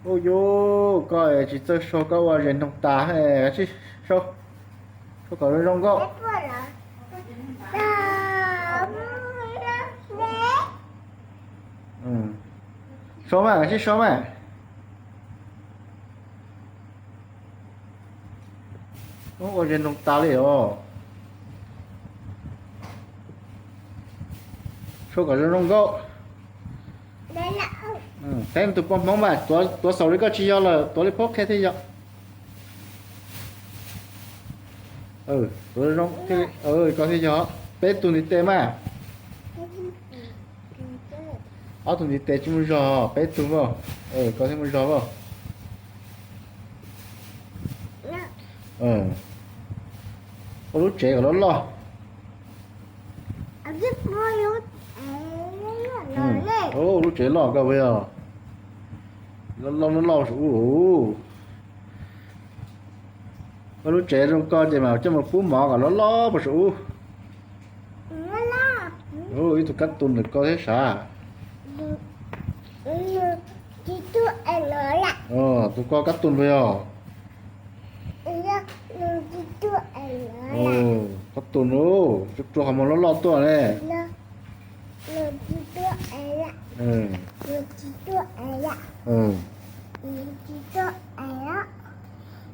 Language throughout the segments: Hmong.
Ub yus, koj tsis txawj sau, koj ua zes noog tas, sau, sau kom zoo zoo nkauj. Sau mas, sib sau mas. Ua zes noog tas li os. Sau kom zoo zoo nkauj. Peb tus poj Hmoob mas, tuav xaus li koj tsis yog lawm, tuav li phob qhia thiaj yog. Tuav zoo, koj thiaj yog. Peb tug ntiv tes mas. Ob tug ntiv tes tsis muaj zog, peb tug as. Koj thiaj muaj zog as. Ua lub tsev kom loj loj. Lub tsev loj koj puas yog? Loj loj loj loj saum ub. Ua lub tsev zoo koj ces mas coj mus pub mov kom loj loj puag saum ub. Ib tug kab tus ntawm koj thiab sav. Tus koj kab tus puas yog? Kab tus, tsuag tsuag qhov muag loj loj tuaj ne.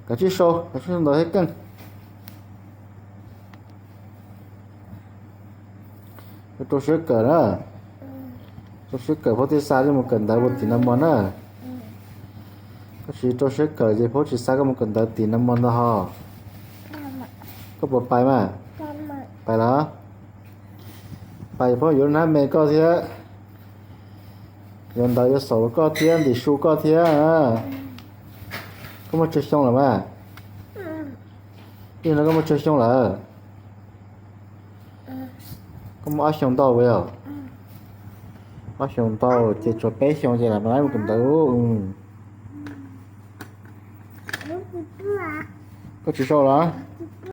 Koj tsij sau, koj tsij sau ntawd thiab keej. Rau siab kawm na. Rau siab kawm, phaub thiaj xa koj mus kawm ntawv puag tim no mog na. Koj tsis rau siab kawm ces phaub tsis xa koj mus kawm ntawv tim no mog ntag hos. Koj puas pais mas? Pais los? Pais phaub yuav hnab me koj thiab. Yuav ntawv yuav xaum rau koj thiab, ntim su koj thiab. Koj muaj tsawg xyoo lawm mas? Ib no koj muaj tsawg xyoo lawm? Koj muaj ob xyoo ntau puas yog? Ob xyoo ntau ces tshuav peb xyoo ces lam mus kawm ntawv. Koj tsis sau los?